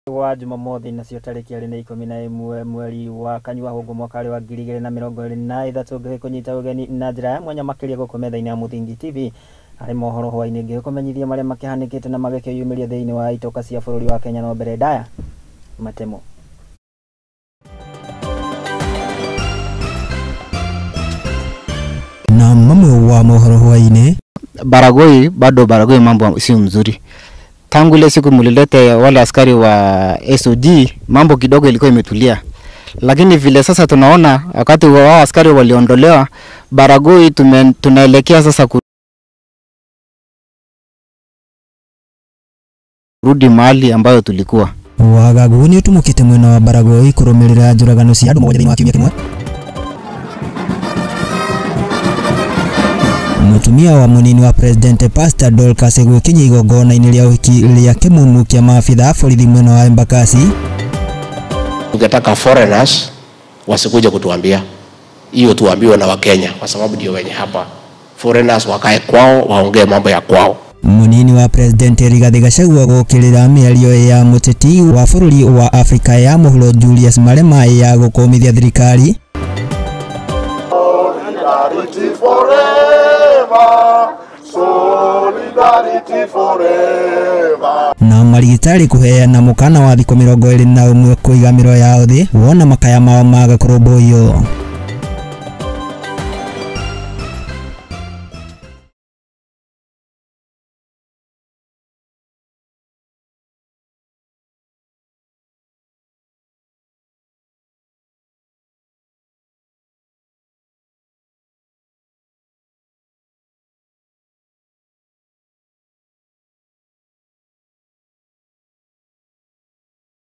Wa Jumamothi nacio tarĩki arĩ nĩ 11 mweri wa kanyua hũngũ mwaka wa 2023 ngĩkũnyita ũgeni na njĩra ya mwanya makĩria gũkũ metha-inĩ ya Mũthingi TV harĩ mohoro hwaĩ-inĩ ngĩkũmenyithia marĩa makĩhanĩkĩte na magĩkĩyumĩria thĩinĩ wa itoka cia bũrũri wa Kenya no mbere ndaya matemo. Na mamwe wa mohoro hwaĩ-inĩ. Baragoi bado Baragoi mambo sio mzuri. Tangu ile siku mlilete wale askari wa SOG mambo kidogo ilikuwa imetulia. Lakini vile sasa tunaona wakati wa askari waliondolewa Baragoi tunaelekea sasa kurudi mahali ambayo tulikuwa. Wagagu ni utumukite mwena wa Baragoi kurumirira njuragano cia andu mũgwanja thĩinĩ wa kiumia kĩmwe. Mutumia wa munini wa President Pastor Dorcas gwĩkinyia igongona-inĩ rĩa ũhiki rĩa kĩmumu kĩa maabitha a borithi mwena wa Embakasi. Tungetaka foreigners wasikuje kutuambia hiyo, tuambiwe na Wakenya kwa sababu ndio wenye hapa. Foreigners wakae kwao waongee mambo ya kwao. Munini wa President Rigathi Gachagua gũkĩrĩra mĩario ya mũteti wa bũrũri wa Afrika ya mũhuro Julius Malema ya gũkũmithia thirikari. Solidarity forever, solidarity forever. Na marigitari kuheana mukana wa thikũ 21 kũiga mĩro yao thĩ wona makaya mao maga kũrũmbũiyo.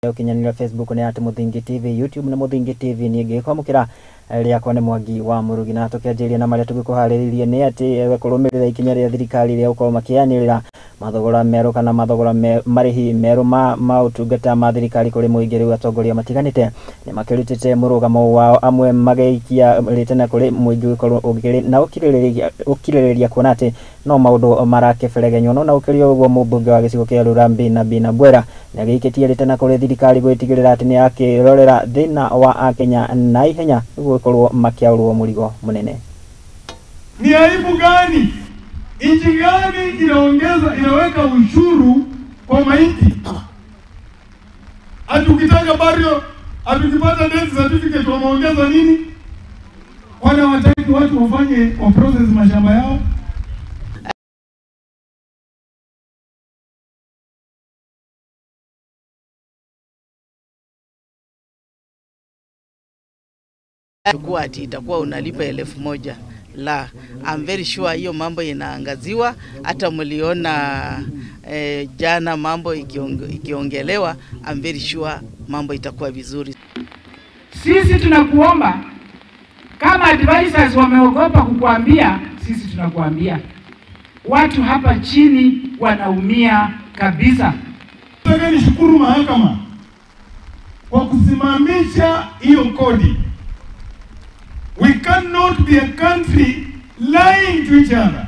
Ukinyanira Facebook ni at Muthingi TV, YouTube na Muthingi TV ni ngĩkwamũkĩra rĩakwa nĩ Mwangi wa Mũrugi na tũkĩanjĩrĩria na marĩa tũgĩkũharĩrĩirie nĩ atĩ kũrũmĩrĩra ikinya rĩa thirikari rĩa gũkorwo makĩanĩrĩra mathogora merũ kana mathogora marĩhi merũ ma maũtungata ma thirikari kũrĩ mũingĩ. Rĩu atongoria matiganĩte nĩ makĩrutĩte mũrũgamo wao, amwe magĩikia rĩtana kũrĩ mũingĩ gũkorwo ũkĩrĩ na ũkirĩrĩria kuona atĩ no maũndũ marakĩberegenywo. No na ũkĩrĩ ũguo mũmbunge wa gĩcigo kĩa Lurambi na Bina Bwera nĩagĩikĩtie rĩtana kũrĩ thirikari gwĩtigĩrĩra atĩ nĩakĩrorera thĩna wa akenya na ihenya gũkorwo makĩaũrwo mũrigo mũnene. Ni aibu gani? Nchi gani inaongeza inaweka ushuru kwa maiti? Atukitaka bario, atukipata death certificate wameongeza nini? Wana wataki watu wafanye wa process mashamba yao. Kwa ati itakuwa unalipa 1000. La, I'm very sure hiyo mambo inaangaziwa. Hata mliona jana mambo ikiongelewa. I'm very sure mambo itakuwa vizuri. Sisi tunakuomba, kama advisors wameogopa kukuambia, sisi tunakuambia. Watu hapa chini wanaumia kabisa. Nataka nishukuru mahakama kwa kusimamisha hiyo kodi. We cannot be a country lying to each other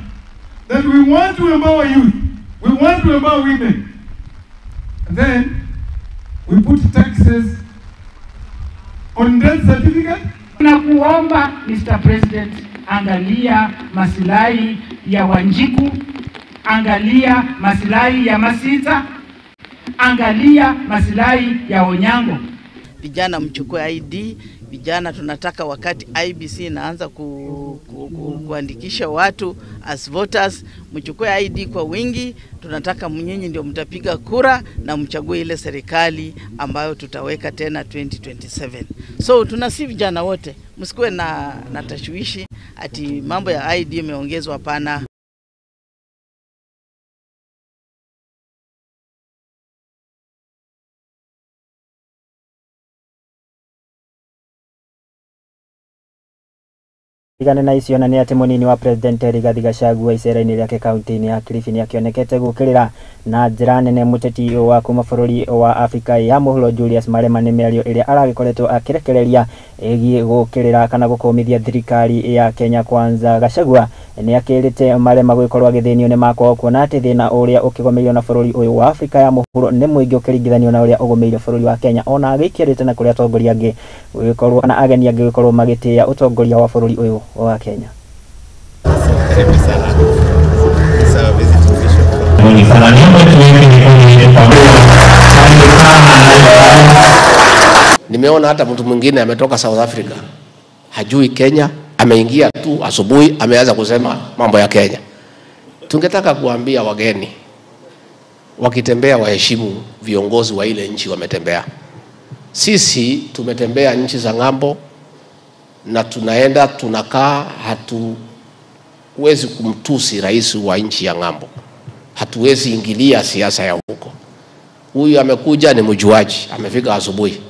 that we want to empower youth, we want to empower women. And then we put taxes on death certificate. Tunakuomba Mr. President, angalia masilahi ya Wanjiku, angalia masilahi ya Masita, angalia masilahi ya Onyango. Vijana mchukue ID. Vijana tunataka wakati IBC inaanza kuandikisha watu as voters, mchukue ID kwa wingi. Tunataka nyinyi ndio mtapiga kura na mchague ile serikali ambayo tutaweka tena 2027. So tunasi vijana wote msikuwe na tashwishi ati mambo ya ID imeongezwa, hapana. Tigane na icio na nĩ atĩ mũnini wa President Rigathi Gachagua icera-inĩ rĩake kaunti-inĩ ya Kilifi nĩ akĩonekete gũkĩrĩra na njĩra nene mũteti wa kuma bũrũri wa Afrika ya mũhuro Julius Malema nĩ mĩario ĩrĩa aragĩkoretwo akĩrekereria ĩgiĩ gũkĩrĩra kana gũkũmithia thirikari ya Kenya Kwanza. Gachagua nĩ akĩrĩte Malema gũgĩkorwo agĩthĩnio nĩ makwao kuona atĩ thĩna ũrĩa ũkĩgomeirwo na bũrũri ũyũ wa Afrika ya mũhuro nĩ mũingĩ ũkĩringithanio na ũrĩa ũgũmĩire bũrũri wa Kenya, ona agĩikĩrĩte na kũrĩa atongoria angĩ gũgĩkorwo kana ageni angĩ gũgĩkorwo magĩtĩĩa ũtongoria wa bũrũri ũyũ wa Kenya. Karibu sana. It's our visiting bishop. Sana niombe tuweke mikono yetu pamoja. Nimeona hata mtu mwingine ametoka South Africa, hajui Kenya, ameingia tu asubuhi ameanza kusema mambo ya Kenya. Tungetaka kuambia wageni wakitembea waheshimu viongozi wa ile nchi wametembea. Sisi tumetembea nchi za ng'ambo na tunaenda tunakaa, hatuwezi kumtusi rais wa nchi ya ng'ambo, hatuwezi ingilia siasa ya huko. Huyu amekuja ni mjuaji, amefika asubuhi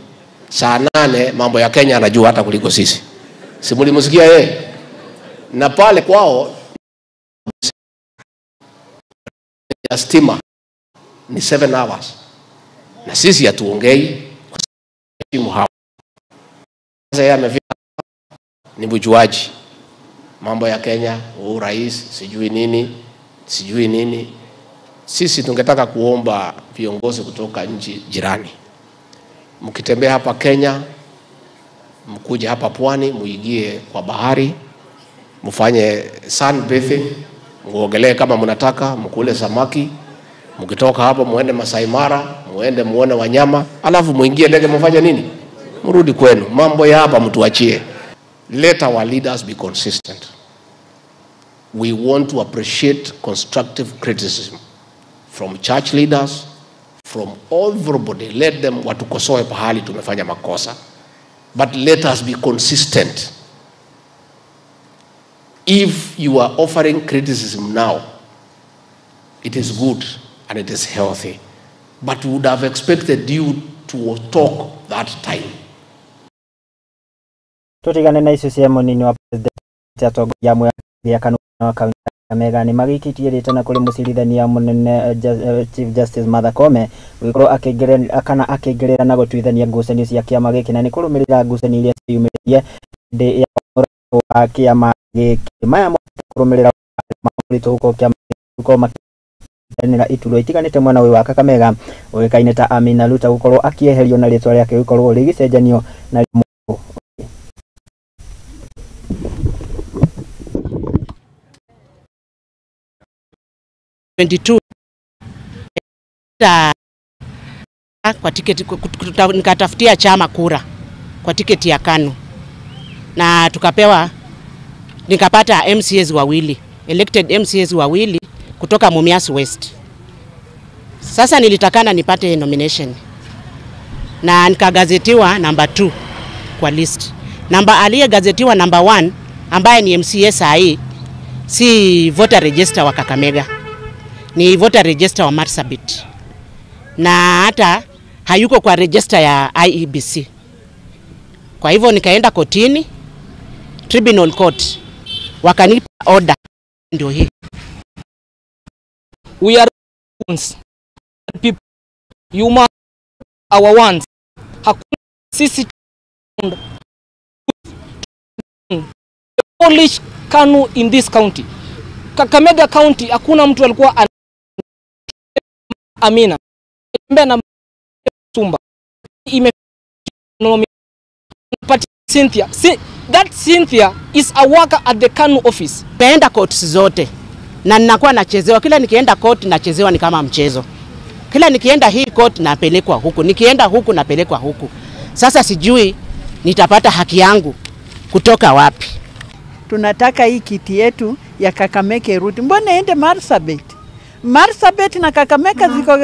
saa 8, mambo ya Kenya anajua hata kuliko sisi. Si mlimsikia yeye? Na pale kwao ya stima ni 7 hours, na sisi hatuongei kwa sababu. Sasa yeye amefika ni mjuaji, mambo ya Kenya, huu rais sijui nini sijui nini. Sisi tungetaka kuomba viongozi kutoka nchi jirani, mkitembea hapa Kenya, mkuje hapa pwani, muigie kwa bahari, mfanye sunbathing, muogelee kama mnataka, mkule samaki. Mkitoka hapo muende Masai Mara, muende muone wanyama, alafu muingie ndege mfanye nini? Mrudi kwenu. Mambo ya hapa mtuachie. Let our leaders be consistent. We want to appreciate constructive criticism from church leaders, from everybody. Let them watukosoe pahali tumefanya makosa. But let us be consistent. If you are offering criticism now, it is good and it is healthy. But we would have expected you to talk that time. Tutigane na icio cia mũnini wa President atongoria amwe a KANU wa kaunti ya Kakamega nĩ magĩikĩtie rĩtana kũrĩ mũcirithania mũnene Chief Justice Martha Koome gũgĩkorwo akĩingĩrĩra kana akĩingĩrĩra na gũtuithania ngucanio cia kĩama gĩkĩ, na nĩ kũrũmĩrĩra ngucanio iria ciumĩrire hĩndĩ ya wa kĩama gĩkĩ. Maya kũrũmĩrĩra moritũ gũkorwo kĩama gũkorwo makĩanĩra iturwa itiganĩte mwena ũyũ wa Kakamega ũĩkaine ta Amina Ruta gũkorwo akĩeherio na rĩtwa rĩake gũkorwo rĩgĩcenjanio na mũndũ kwa tiketi, nikatafutia chama kura kwa tiketi ya KANU na tukapewa, nikapata MCAs wawili, elected MCAs wawili kutoka Mumias West. Sasa nilitakana nipate nomination na nikagazetiwa number 2 kwa list. Namba aliyegazetiwa number 1 ambaye ni MCA sahi si voter register wa Kakamega, ni voter register wa Marsabit, na hata hayuko kwa register ya IEBC. Kwa hivyo nikaenda kotini, tribunal court, wakanipa order, ndio hii. We are people, you must our ones. Hakuna sisi Polish KANU in this county. Kakamega County hakuna mtu alikuwa Amina na Sumba ime Cynthia. See, that Cynthia is a worker at the KANU office. Nimeenda courts zote na ninakuwa nachezewa. Kila nikienda court nachezewa ni kama mchezo. Kila nikienda hii court napelekwa huku, nikienda huku napelekwa huku. Sasa sijui nitapata haki yangu kutoka wapi. Tunataka hii kiti yetu ya Kakamega irudi. Mbona ende Marsabit? Marsabit na Kakamega ziko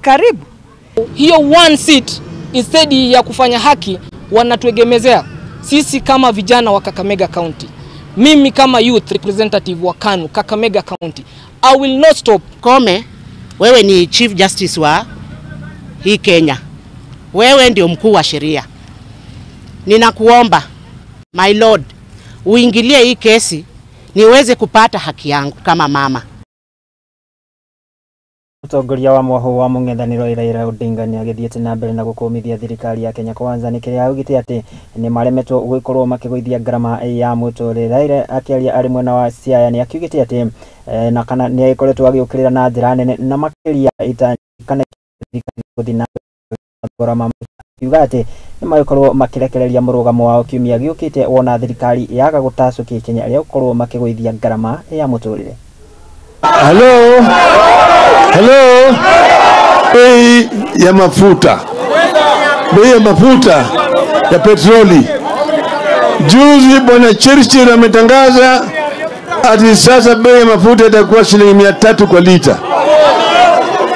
karibu. Hiyo one seat instead ya kufanya haki wanatuegemezea sisi kama vijana wa Kakamega County. Mimi kama youth representative wa KANU Kakamega County, I will not stop. Koome, wewe ni Chief Justice wa hii Kenya. Wewe ndio mkuu wa sheria. Ninakuomba my lord, uingilie hii kesi niweze kupata haki yangu kama mama. Mũtongoria wa mwaho wa mũng'ethanĩro Raila Odinga nĩagĩthiĩte na mbere na gũkũmithia thirikari ya Kenya Kwanza nĩ kĩrĩa augĩte atĩ nĩ maremetwo gũkorwo makĩgũithia ngarama ya mũtũrĩre. Raila akĩaria arĩ mwena wa Siaya nĩ akiugĩte atĩ na kana nĩ agĩkoretwo agĩũkĩrĩra na njĩra nene na makĩria ita kana thirikari gũthiĩ na mbere ma akiuga atĩ nĩ magĩkorwo makĩrekereria mũrũgamo wao kiumia gĩũkĩte wona thirikari yaga gũtacũkia ikinya rĩa gũkorwo makĩgũithia ngarama ya mũtũrĩre. Hello. Hello. Bei ya mafuta. Bei ya mafuta ya petroli. Juzi Bwana Churchill ametangaza ati sasa bei ya mafuta itakuwa shilingi 300 kwa lita.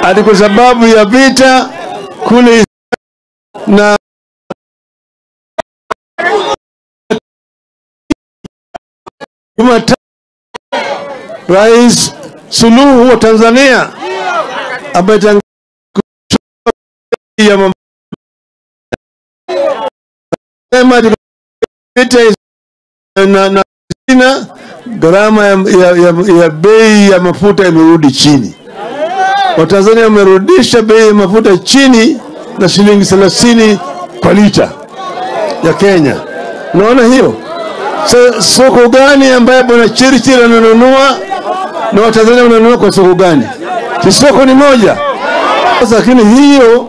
Ati kwa sababu ya vita kule na Rais Suluhu wa Tanzania ametangaza na gharama ya bei ya mafuta imerudi chini. Watanzania wamerudisha bei ya mafuta chini na shilingi 30 kwa lita ya Kenya. Unaona hiyo? So, soko gani ambaye Bwana Churchill ananunua na Watanzania wananunua kwa soko gani? Si soko ni moja. Lakini hiyo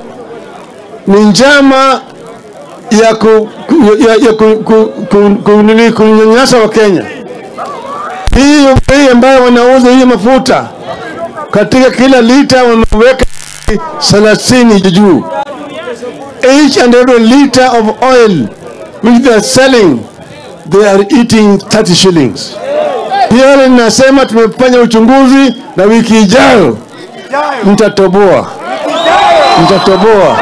ni njama ya kunyanyasa wa Kenya. Hiyo bei ambayo wanauza hiyo mafuta katika kila lita wameweka 30 juu. Each and every liter of oil which they are selling, they are eating 30 shillings. Pia ninasema tumefanya uchunguzi na wiki ijayo mtatoboa. Mtatoboa.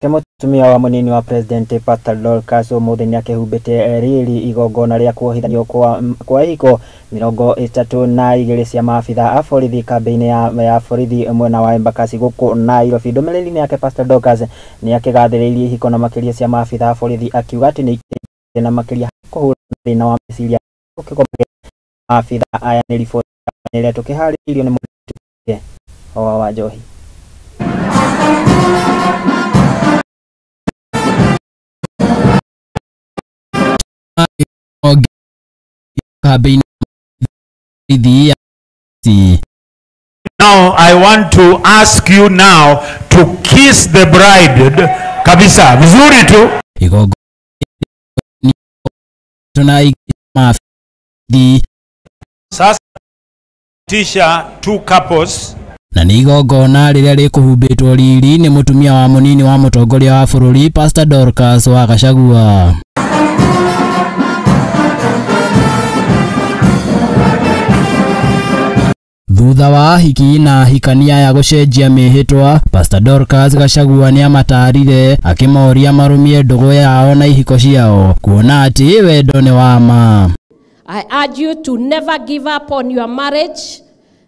Mũtumia wa mũnini wa President Pastor Dorcas ũmũthĩ nĩakĩhumbĩte riri igongona rĩa kuohithanio kwa ihiko 32 cia maabitha a borithi kambĩ-inĩ ya borithi mwena wa Embakasi gũkũ Nairobi. Ndũmĩrĩri-inĩ yake Pastor Dorcas nĩakĩgathĩrĩirie ihiko na makĩria cia maabitha a borithi akiuga atĩ nĩ na makĩria kũhũrana na thĩna wa meciria ũkĩgomagĩra maabitha aya. Nĩ riboti ĩrĩa tũkĩharĩirio nĩ mũndũ wa Njohi. Now I want to ask you now to kiss the bride kabisa vizuri tu. Sasa tisha two couples na nĩ igongona rĩrĩa rĩkũhumbĩtwo riri nĩ mũtumia wa mũnini wa mũtongoria wa bũrũri Pastor Dorcas wa Gachagua. Thutha wa ahiki na ahikania ya gũcenjia mĩhĩtwa, Pastor Dorcas Gachagua nĩamatarire akĩmoria marũmie ndũgũ yao na ihiko ciao kuona atĩ wendo nĩ wa ma. I urge you to never give up on your marriage,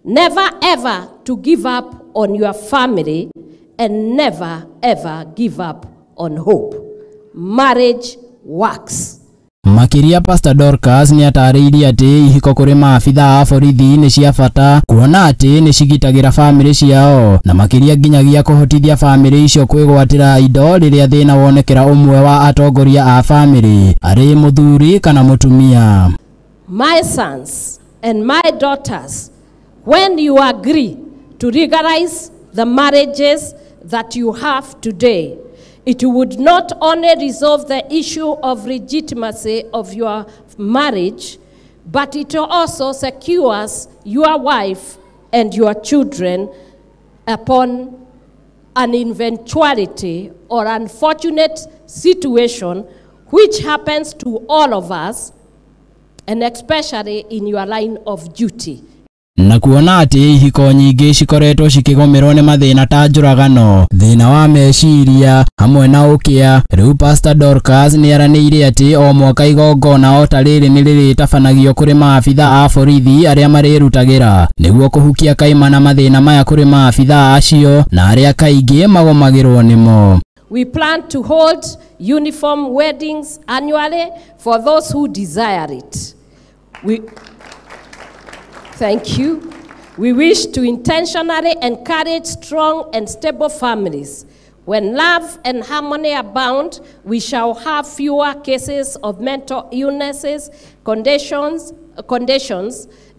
never ever to give up on your family, and never ever give up on hope. Marriage works. Makĩria Pastor Dorcas nĩatarĩirie atĩ ihiko kũrĩ maabitha a borithi nĩ cia bata kuona atĩ nĩ cigitagĩra bamĩrĩ ciao na makĩria nginyagia kũhotithia bamĩrĩ icio kwĩgwatĩra indo rĩrĩa thĩna wonekera ũmwe wa atongoria a bamĩrĩ arĩ mũthuri kana mũtumia. My sons and my daughters, when you agree to legalize the marriages that you have today, it would not only resolve the issue of legitimacy of your marriage, but it also secures your wife and your children upon an eventuality or unfortunate situation which happens to all of us, and especially in your line of duty. Na kuona atĩ ihiko nyingĩ cikoretwo cikĩgũmĩrwo nĩ mathĩna ta njũragano, thĩna wa meciria hamwe na ũkĩa, rĩu Pastor Dorcas nĩaranĩire atĩ o mwaka igongona o ta rĩrĩ nĩ rĩrĩtabanagio kũrĩ maabitha a borithi arĩa marĩrutagĩra nĩguo kũhukia kaimana mathĩna maya kũrĩ maabitha acio na arĩa kaingĩ magũmagĩrwo nĩmo. We plan to hold uniform weddings annually for those who desire it. Thank you. We wish to intentionally encourage strong and stable families. When love and harmony abound, we shall have fewer cases of mental illnesses, conditions,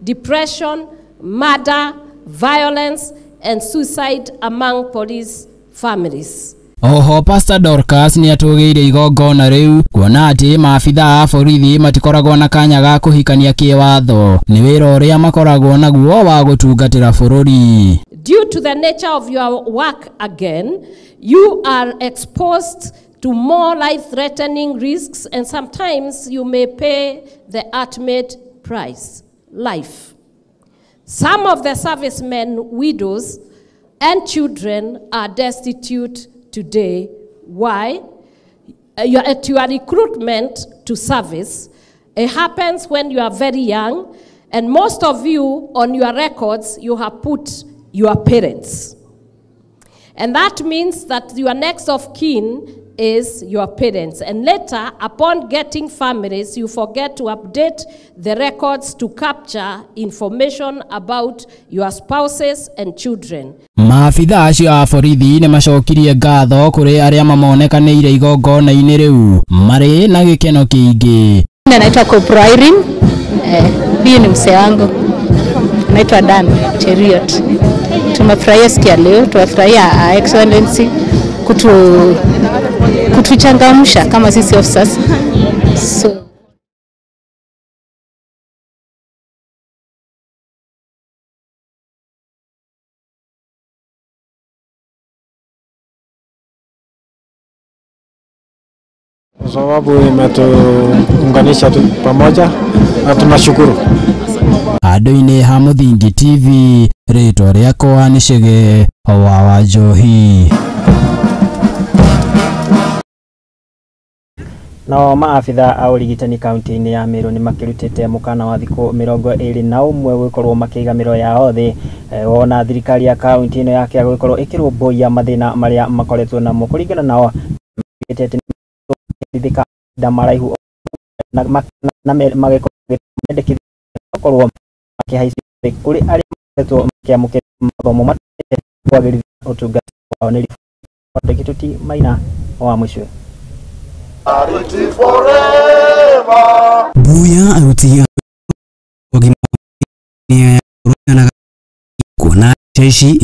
depression, murder, violence, and suicide among police families. Oho Pastor Dorcas ni atũgĩire igongona rĩu kuona atĩ maabitha a borithi matikoragwo na kanya ga kũhikania kĩwatho nĩ wĩra ũrĩa makoragwo naguo wa gũtungatĩra bũrũri. Due to the nature of your work again, you are exposed to more life-threatening risks, and sometimes you may pay the ultimate price, life. Some of the servicemen, widows, and children are destitute today. Why? At your recruitment to service, it happens when you are very young, and most of you, on your records, you have put your parents. And that means that your next of kin is your parents. And later, upon getting families, you forget to update the records to capture information about your spouses and children. Maabitha acio a borithi nĩ macokirie ngatho kũrĩ arĩa mamonekanĩire igongona-inĩ rĩu marĩ na gĩkeno kĩingĩ. Naitwa Kopro Irene, huyu ni mzee wangu. Naitwa Dan Cheriot. Tumefurahia siku ya leo, tumefurahia Excellency kutuchangamsha kama sisi officers. So kwa sababu imetuunganisha pamoja na tunashukuru. Andũ-inĩ ha Mũthingi TV, rĩtwa rĩakwa nĩ Chege wa Wanjohi. Nao maabitha a ũrigitani kaunti-inĩ ya Meru nĩ makĩrutĩte mũkana wa thikũ 21 gũkorwo makĩiga mĩro yao thĩ wona thirikari ya kaunti ĩno yake gũkorwo ĩkĩrũmbũiya mathĩna marĩa makoretwo namo kũringana nao mahinda maraihu na magĩkorwo gũkorwo makĩhaicia kũrĩ arĩa makoretwo makĩamũkĩra mathomo matũmĩte kwagĩrithia ũtungata wao. Nĩ riboti Gĩtuti Maina wa mũico. Buya aruti kuona ici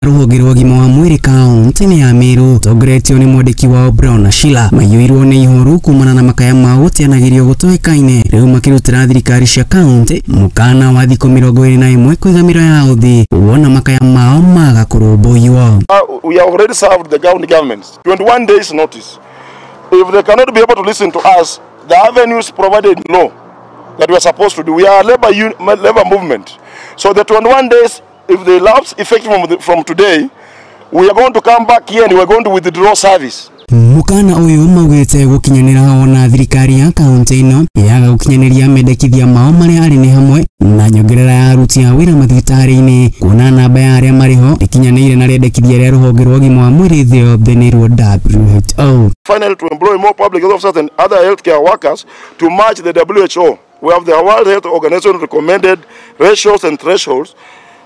rũhonge rwa ũgima wa mwĩrĩ kaunti-inĩ ya Meru tongoretio nĩ mwandĩki wao Brown Sheila maiyũirwo nĩ ihoru kumana na makaya ma gũteanagĩrio gũtoĩkaine rĩu makĩrutĩra thirikari cia kaunti mũkana wa thikũ 21 kũiga mĩro yao thĩ wona makaya mao maga kũrũmbũiyo. We have already served the county governments 21 days notice. If they cannot be able to listen to us, the avenues provided in law that we are supposed to do. We are a labor movement. So the 21 days, if they lapse effective from today, we are going to come back here and we are going to withdraw service. Mukana uyu maugite gukinyanira ona thirikari ya kaunti ino yaga gukinyanĩria mendekithia mao maria arĩ nĩ hamwe na nyongerera ya aruti a wĩra mathibitarĩ-inĩ kuona namba ya arĩa marĩho ĩkinyanĩire na rĩendekithia rĩa rũhonge rwa ũgima wa mwĩrĩ thĩ yothe nĩruo WHO. Finally, to employ more public health officers and other healthcare workers to match the WHO. We have the World Health Organization recommended ratios and thresholds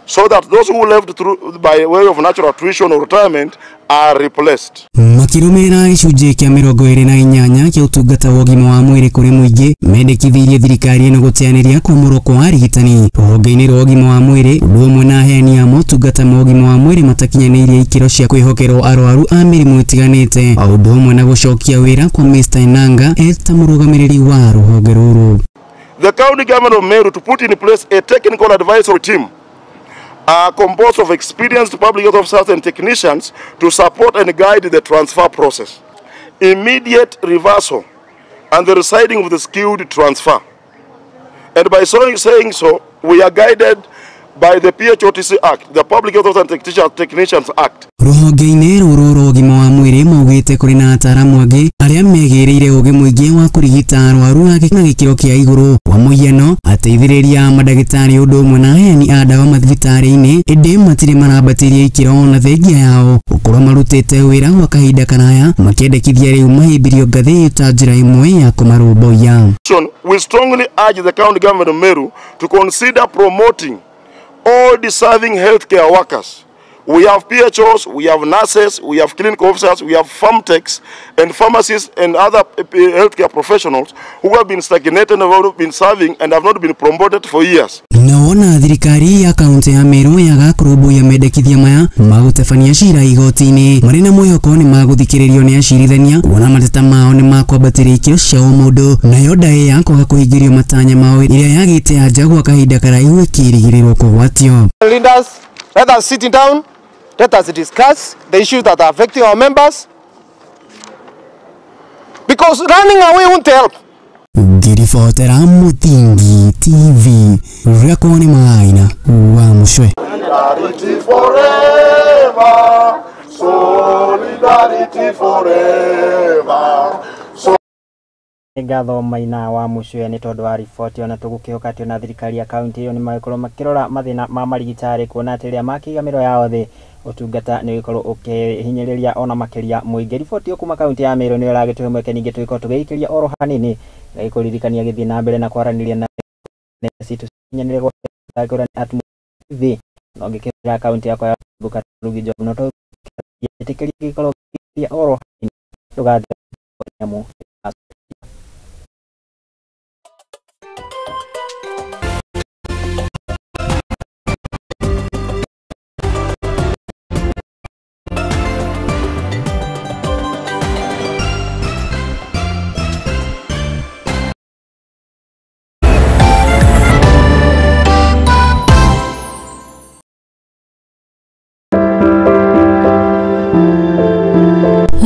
so that those who left through by way of natural attrition or retirement are replaced. Makĩrũmĩrĩra gĩcunjĩ kĩa 28 kĩa ũtungata wa ũgima wa mwĩrĩ kũrĩ mũingĩ mendekithirie thirikari ĩno gũteanĩria kwamũrwo kwa arigitani rũhonge-inĩ rwa ũgima wa mwĩrĩ ũndũ ũmwe na aheani a motungata ma ũgima wa mwĩrĩ matakinyanĩirie ikĩro cia kwĩhokerwo arwaru a mĩrimũ ĩtiganĩte o ũndũ ũmwe na gũcokia wĩra kwa Mr. Enanga eta mũrũgamĩrĩri wa rũhonge rũrũ. The county government of Meru to put in place a technical advisory team composed of experienced public health officers and technicians to support and guide the transfer process. Immediate reversal and the residing of the skilled transfer. And by saying so, we are guided by the PHOTC Act, the Public Health and Technicians Act. Rũhonge-inĩ rũrũ rwa ũgima wa mwĩrĩ maugĩte kũrĩ na ataaramu angĩ arĩa megĩrĩire ũgĩ mũingĩ wa kũrigita arwaru na gĩkĩro kĩa igũrũ. Kwa mũhiano, ateithĩrĩria a mandagĩtarĩ ũndũ ũmwe na aheani a ndawa mathibitarĩ-inĩ ĩndĩ matirĩ marambatĩria ikĩro na thengia yao gũkorwo marutĩte wĩra gwa kahinda karaya makĩendekithia rĩu mahĩmbĩrio ngathĩ ta njĩra ĩmwe ya kũmarũmbũiya. We strongly urge the county government of Meru to consider promoting all deserving healthcare workers. We have PHOs, we have nurses, we have clinical officers, we have pharm techs and pharmacists and other healthcare professionals who have been stagnated and have been serving and have not been promoted for years. Naona thirikari ya kaunti ya Meru yaga kũrũmbũiya mendekithia maya magũtabania cira igoti-inĩ marĩ na mwĩhoko nĩ magũthikĩrĩrio nĩ acirithania kuona mateta mao nĩ makwambatĩria ikĩro cia ũmũndũ nayo ndaĩ ya kwaga kũhingĩrio matanya mao ĩrĩa yagĩte anja gwa kahinda karaihu ĩkĩrĩgĩrĩrwo kũgwatio. Leaders, let us sit down. Let us discuss the issues that are affecting our members, because running away won't help. Ngiribotera Muthingi TV, rĩakwa nĩ Maina wa Mũcwe. Solidarity forever, solidarity forever. Ngatho Maina wa Mũcwe nĩ tondũ wa riboti ona tũgũkĩhoka atĩ ona thirikari ya kaunti ĩyo nĩ magĩkorwo makĩrora mathĩna ma marigitari kuona atĩ rĩrĩa makĩiga mĩro yao thĩ ũtungata nĩ ũgĩkorwo ũkĩhinyĩrĩria ona makĩria mũingĩ. Riboti ĩyo kuma kaunti ya Meru nĩyo ĩragĩtũhe mweke ningĩ tũgĩkorwo tũgĩikĩria oro hanini gĩkũririkania gĩthiĩ na mbere na kwaranĩria na citũ kinyanĩre gwa at TV no ngĩkĩra akaunti yakwa ya Facebook Rugi Job no tũgĩtĩkĩria gĩkorwo oro hanini ndũgathiĩ nyamũ.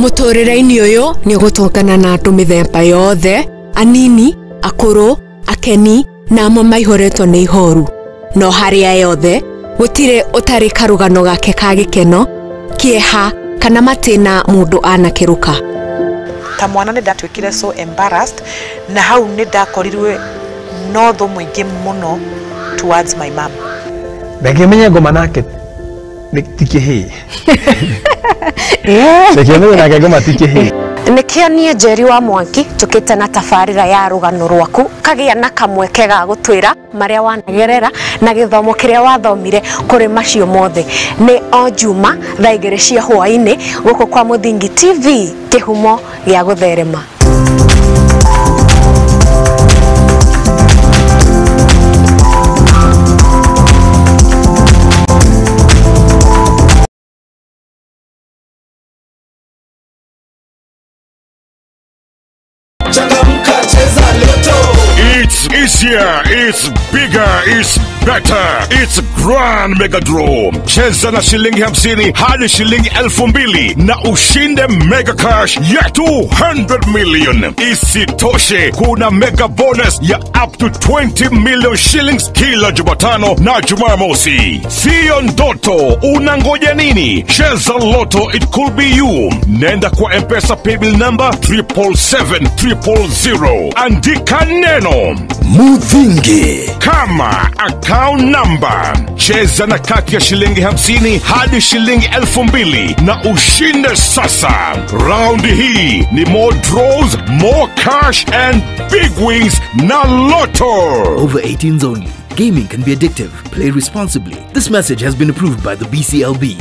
Mũtũrĩre-inĩ ũyũ nĩ ũgũtũngana na andũ mĩthemba yothe, anini, akũrũ, akeni na amwe maihũrĩtwo nĩ ihoru. No harĩa yothe gũtirĩ ũtarĩ karũgano gake ka gĩkeno, kĩeha kana matĩna mũndũ anakĩrũka. Ta mwana nĩ ndatuĩkire so embarrassed na hau nĩ ndakorirwe no thũ mũingĩ mũno towards my mom. Ndangĩmenya ngoma nake ti kĩhĩĩ. Ndangĩmenya nake ngoma ti kĩhĩĩ. Nĩkĩo niĩ Njeri wa Mwangi njũkĩte na tabarĩra ya rũgano rwaku kagĩa na kamweke ga gũtwĩra marĩa wanagerera na gĩthomo kĩrĩa wathomire kũrĩ macio mothe. Nĩ o Juma thaa 2 cia hwaĩ-inĩ gũkũ kwa Mũthingi TV, kĩhumo gĩa gũtherema. It's easier, it's bigger, it's better, it's Grand Mega Draw. Cheza na shilingi 50 hadi shilingi 2000 na ushinde mega cash ya 200 million. Isitoshe, kuna mega bonus ya up to 20 million shillings kila Jumatano na Jumamosi. Sio ndoto, unangoja nini? Cheza Lotto, it could be you. Nenda kwa M-Pesa paybill number 777 000. Andika neno Muthingi kama account number. Cheza na kati ya shilingi 50 hadi shilingi 2000 na ushinde sasa. Round hii ni more draws, more cash and big wins na Lotto. Over 18s only. Gaming can be addictive. Play responsibly. This message has been approved by the BCLB.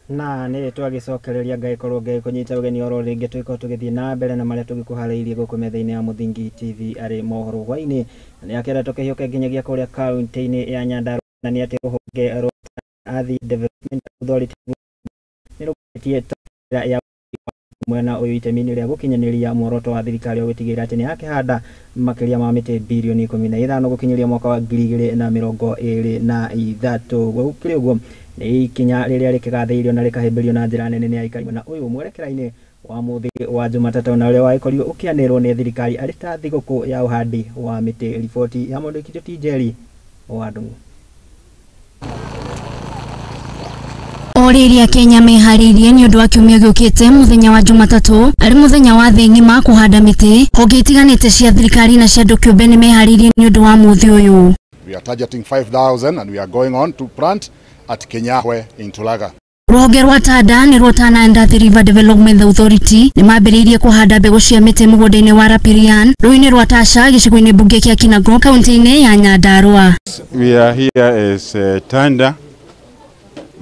Na nä twagäcokereria ngagäkorwo ngäkånyita ũgeni oro rĩngĩ tũgĩkorwo tũgĩthiĩ na mbere na marĩa tũgĩkũharĩirie gũkũ metha-inĩ ya Mũthingi TV arĩ mohoro hwainĩ na nĩ akĩenda tũkĩhiũke nginyagia kũrĩa kaunti-inĩ ya Nyandarua na nĩ atĩ rũhonge rwa Ardhi Development Authority nĩ rũgĩtie tabarĩra ya Mwena ũyũ itemi-inĩ rĩa gũkinyanĩria muoroto wa thirikari wa gũtigĩrĩra atĩ nĩ yakĩhanda makĩria ma mĩtĩ birioni 15 gũkinyĩria mwaka wa 2023. Gũkĩrĩ ũguo nĩ ikinya rĩrĩa rĩkĩgathĩrĩirio na rĩkahĩmbĩrio na njĩra nene nĩ aikari mwena ũyũ mwerekera-inĩ wa mũthĩ wa Jumatatũ na ũrĩa wagĩkorirwo ũkĩanĩrĩrwo nĩ thirikari arĩ ta thigũkũ ya ũhandi wa mĩtĩ. Riboti ya mwandĩki T Njeri wa Ndung'u. O rĩrĩa Kenya meharĩirie nĩ ũndũ wa kiumia gĩũkĩte mũthenya wa Jumatatũ arĩ mũthenya wa thĩ ng'ima kũhanda mĩtĩ, honge itiganĩte cia thirikari na cia andũ kĩũmbe nĩ meharĩirie nĩ ũndũ wa mũthĩ ũyũ. We are targeting 5,000 and we are going on to plant at Kenyahwe in Tulaga. Rũhonge rwa Tanda nĩruo Tana and Athi River Development Authority nĩ mambĩrĩirie kũhanda mbegũ cia mĩtĩ mũgũnda-inĩ wa Rapirian rũĩ-inĩ rwa Tasha gĩcigo-inĩ mbunge kĩa Kinango kaunti-inĩ ya Nyandarua. We are here as Tanda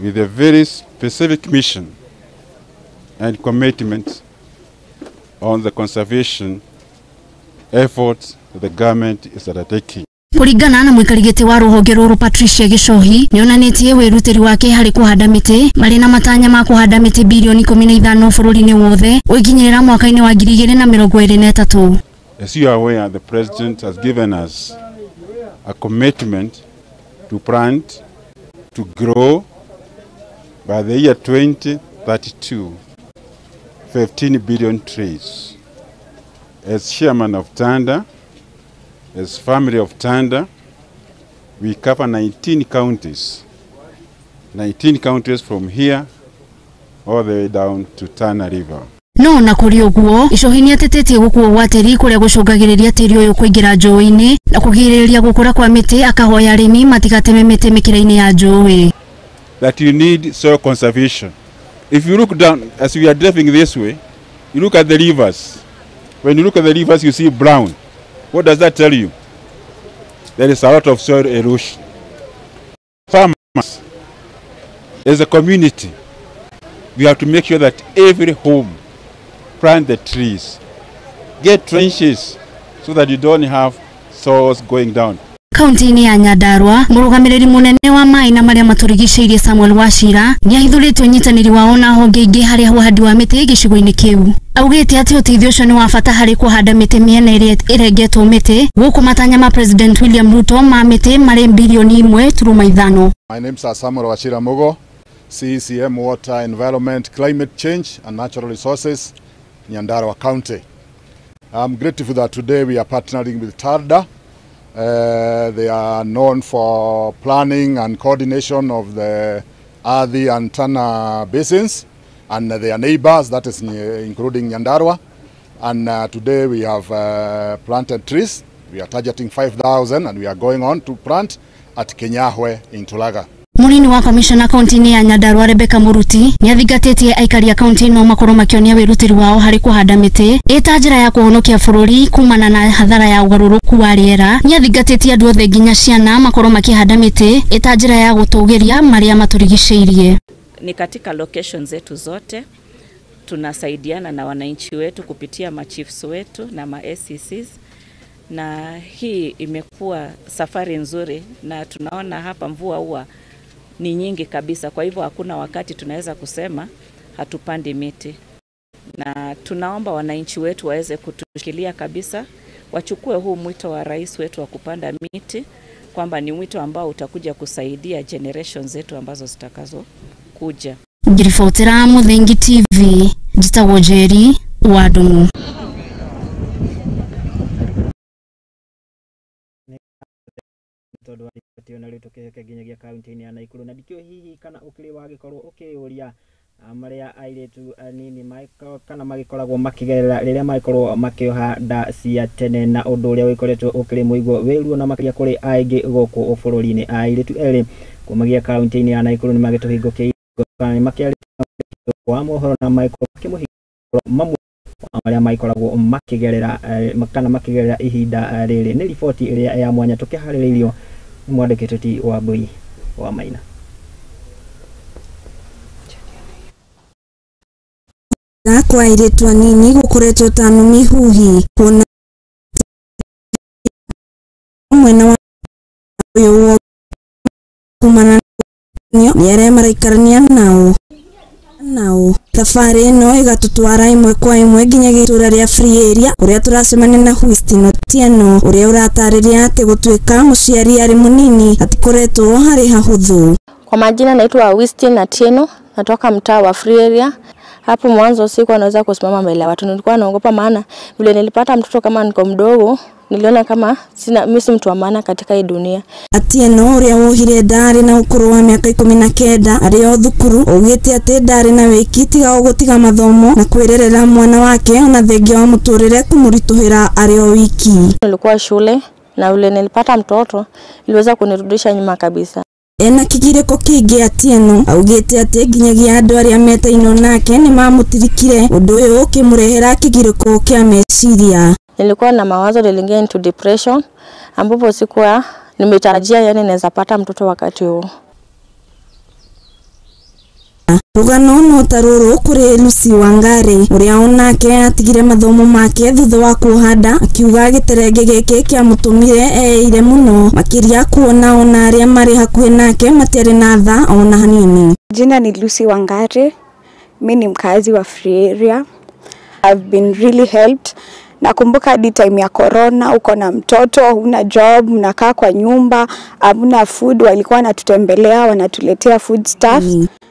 with a very specific mission and commitment on the conservation efforts that the government is undertaking. Kũringana na mũikari gĩtĩ wa rũhonge rũrũ Patricia Gĩcohi nĩonanĩtie wĩrutĩri wake harĩ kũhanda mĩtĩ marĩ na matanya ma kũhanda mĩtĩ birioni 15 bũrũri-inĩ wothe ũgĩkinyĩrĩra mwaka-inĩ wa 2023. As you are aware, the president has given us a commitment to plant, to grow by the year 2032, 15 billion trees. As chairman of Tanda, as family of Tanda, we cover 19 counties. 19 counties from here all the way down to Tana River. No na kũrĩ ũguo Gĩcohi nĩatetetie gũkuo gwa tĩri kũrĩa gũcũngagĩrĩria tĩri ũyũ kũingĩra njũĩ-inĩ na kũgirĩrĩria gũkũra kwa mĩtĩ, akahoya arĩmi matigateme mĩtĩ mĩkĩra-inĩ ya njũĩ. That you need soil conservation. If you look down, as we are driving this way, you look at the rivers. When you look at the rivers, you see brown. What does that tell you? There is a lot of soil erosion. Farmers, as a community, we have to make sure that every home plant the trees, get trenches so that you don't have soils going down. Kaunti-inĩ ya Nyandarua mũrũgamĩrĩri mũnene wa maĩ na marĩa matũrigicĩirie Samuel Wachira nĩahithũrĩtie ũnyitanĩri wao na honge ingĩ harĩ ũhandi wa mĩtĩ gĩcigo-inĩ kĩu. Augĩte atĩ ũteithio ũcio nĩ wa bata harĩ kũhanda mĩtĩ mĩena ĩrĩa ĩrengetwo mĩtĩ gũkũ matanya ma President William Ruto ma mĩtĩ marĩ birioni 1.5. My name is Samuel Wachira Mugo, CECM Water, Environment, Climate Change and Natural Resources, Nyandarua County. I'm grateful that today we are partnering with TARDA. They are known for planning and coordination of the Athi and Tana basins and their neighbors, that is including Nyandarua. And today we have planted trees. We are targeting 5,000 and we are going on to plant at Kenyahwe in Tulaga. Mũnini wa komishona kaunti-inĩ ya Nyandarua Rebecca Muruti nĩathingatĩtie aikari a kaunti ĩno makorwo makĩonia wĩrutĩri wao harĩ kũhanda mĩtĩ ĩta njĩra ya kũhonokia bũrũri kumana na hathara ya ũgarũrũku wa rĩera. Nĩathingatĩtie andũ othe nginya ciana makorwo makĩhanda mĩtĩ ĩta njĩra ya gũtũgĩria marĩa matũrigicĩirie. Ni katika location zetu zote tunasaidiana na wananchi wetu kupitia machiefs wetu na ma SCCs, na hii imekuwa safari nzuri na tunaona hapa mvua huwa ni nyingi kabisa, kwa hivyo hakuna wakati tunaweza kusema hatupandi miti. Na tunaomba wananchi wetu waweze kutushikilia kabisa, wachukue huu mwito wa rais wetu wa kupanda miti, kwamba ni mwito ambao utakuja kusaidia generation zetu ambazo zitakazo kuja. Ngiribotera Muthengi TV, njitagwo Njeri wa Ndung'u. Tondu wa riboti ĩyo na rĩu tũkĩhĩke nginyagia kaunti-inĩ ya Naikuru na ndikĩũĩ hihi kana ũkĩrĩ wagĩkorwo ũkĩyũria marĩa airĩtu anini kana magĩkoragwo makĩgerera rĩrĩa magĩkorwo makĩoha nda cia tene na ũndũ ũrĩa ũgĩkoretwo ũkĩrĩ mũigo wĩ ruo na makĩria kũrĩ aingĩ gũkũ bũrũri-inĩ. Airĩtu erĩ kumagia kaunti-inĩ ya Naikuru nĩ magĩtũhingũkĩire kana nĩ makĩarĩtie wa mohoro na magĩkorwo makĩmũhingũra mamwe marĩa magĩkoragwo makĩgerera kana makĩgerera ihinda rĩrĩ. Nĩ riboti ĩrĩa ya mwanya tũkĩharĩrĩirio nĩ mwandĩki Toti wa Mbui wa Maina. Kwa airĩtu anini gũkoretwo ta nũmi huhi kuona mwena wa ũyũ kumana nĩ arĩa maraikarania nao Nao thabarĩ ĩno ĩgatũtwara ĩmwe kwa ĩmwe nginya itũra rĩa Free Area kũrĩa tũracemania na Hustin Otieno ũrĩa ũratarĩria atĩ gũtuĩka mũciari arĩ mũnini atikoretwo harĩ hahũthũ. Kwa majina naitwa Wistin Atieno, natoka mtaa wa Free Area. Hapo mwanzo sikuwa naweza kusimama mbele ya watu, nilikuwa naogopa, maana vile nilipata mtoto kama niko mdogo, niliona kama sina mimi si mtu wa maana katika hii dunia. Atieno ũrĩa wohire ndarĩ na ũkũrũ wa mĩaka 19 arĩ o thukuru augĩte atĩ ndarĩ na wĩki tiga o gũtiga mathomo na kwĩrerera mwana wake ona thengia wa mũtũrĩre kũmũritũhĩra arĩ o wiki. Nilikuwa shule na vile nilipata mtoto iliweza kunirudisha nyuma kabisa. Ena kĩgirĩko kĩingĩ Atieno augĩte atĩ nginyagia andũ arĩa metainwo nake nĩmamũtirikire, ũndũ ũyũ ũkĩmũrehera kĩgirĩko kĩa meciria. Nilikuwa na mawazo, niliingia into depression ambapo sikuwa nimetarajia yani naweza pata mtoto wakati huo. Rũgano no ta rũrũ kũrĩ Lucy Wangari ũrĩa onake atigire mathomo make thutha wa kuoha nda, akiuga gĩterenge gĩkĩ kĩamũtũmire eire mũno makĩria kuona ona arĩa marĩ hakuhĩ nake matiarĩ na tha ona hanini. Jina ni Lucy Wangari, mimi ni mkazi wa Free Area. I've been really helped. Nakumbuka hadi time ya corona, uko na mtoto, huna job, mnakaa kwa nyumba, hamna food, walikuwa wanatutembelea, wanatuletea food stuff.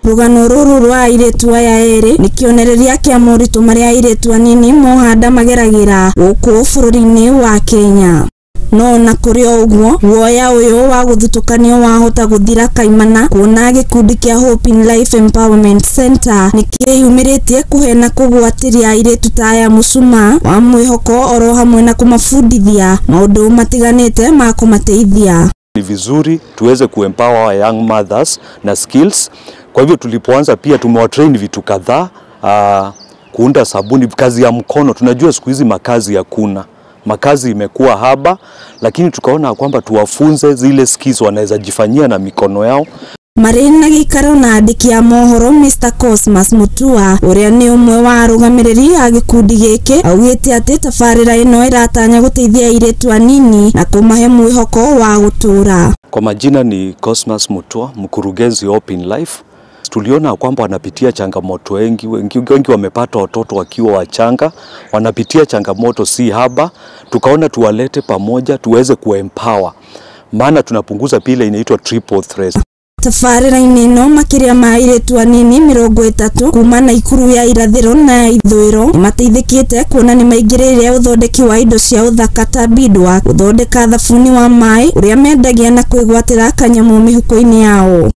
Rũgano rũrũ rwa airĩtu aya erĩ nĩ kĩonereria kĩa moritũ marĩa airĩtu anini mohanda mageragĩra gũkũ bũrũri-inĩ wa Kenya. No na kũrĩ o ũguo, guoya ũyũ wa gũthutũkanio wahota gũthira kaimana kuona gĩkundi kĩa Hope in Life Empowerment Center nĩ kĩyumĩrĩtie kũhe na kũgwatĩria airĩtu ta aya mũcumaa wa mwĩhoko oro hamwe na kũmabundithia maũndũ matiganĩte ma kũmateithia. Ni vizuri tuweze kuempower young mothers na skills. Kwa hivyo tulipoanza pia tumewatrain vitu kadhaa, kuunda sabuni, kazi ya mkono. Tunajua siku hizi makazi hakuna, makazi imekuwa haba, lakini tukaona kwamba tuwafunze zile skills wanaweza jifanyia na mikono yao. Marĩ na gĩikaro na andĩki a mohoro Mr Cosmas Mutua ũrĩa nĩ ũmwe wa arũgamĩrĩri a gĩkundi gĩkĩ augĩte atĩ tabarĩra ĩno ĩratanya gũteithia airĩtu anini na kũmahe mwĩhoko wa gũtũũra. Kwa majina ni Cosmas Mutua, mkurugenzi wa Hope in Life. Tuliona kwamba wanapitia changamoto wengi wamepata watoto wakiwa wachanga, wanapitia changamoto si haba. Tukaona tuwalete pamoja tuweze kuempower, maana tunapunguza pile inaitwa triple threat. Tabarĩra-inĩ ĩno makĩria ma airĩtu anini 30 kuma Naikuru ya irathĩro na ya ithũĩro nĩmateithĩkĩte kuona nĩmaingĩrĩire ũthondeki wa indo cia ũthaka ta beadwork, gũthondeka thabuni wa maĩ ũrĩa mendagia na kwĩgwatĩra kanyamũ mĩhuko-inĩ yao.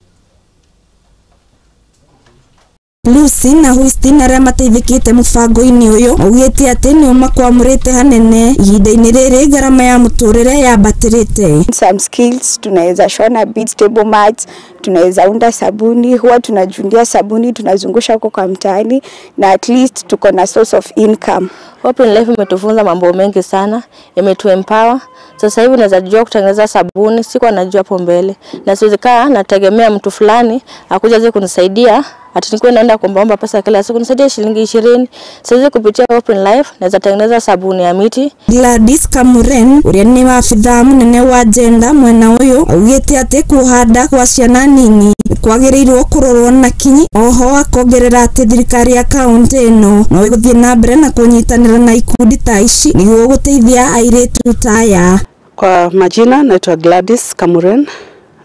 Lucy na Hustin arĩa mateithĩkĩte mũbango-inĩ ũyũ maugĩte atĩ nĩ ũmakwamũrĩte hanene ihinda-inĩ rĩrĩ ngarama ya mũtũrĩre yambatĩrĩte. Some skills tunaweza shona beads, table mats, tunaweza unda sabuni, huwa tunajundia sabuni, tunazungusha huko kwa mtaani na at least tuko na source of income. Hope in Life imetufunza mambo mengi sana, imetuempower. Sasa hivi naweza jua kutengeneza sabuni, sikuwa najua hapo mbele. Na siwezi kaa nategemea mtu fulani akuja aje kunisaidia, ati nikuwe naenda kuombaomba pesa kila siku nisaidie shilingi 20. Siwezi kupitia Hope in Life naweza tengeneza sabuni ya miti. Gladys Kamuren ũrĩa nĩ wabithaa mũnene wa gender mwena ũyũ augĩte atĩ kuoha kwa ciana nini kwagĩrĩirwo kũrorwo na kinyi. Oho akongerera atĩ thirikari ya kaunti ĩno no ĩgũthiĩ na mbere na kũnyitanĩra na ikundi ta ici nĩguo gũteithia airĩtu ta aya. Kwa majina naitwa Gladys Kamuren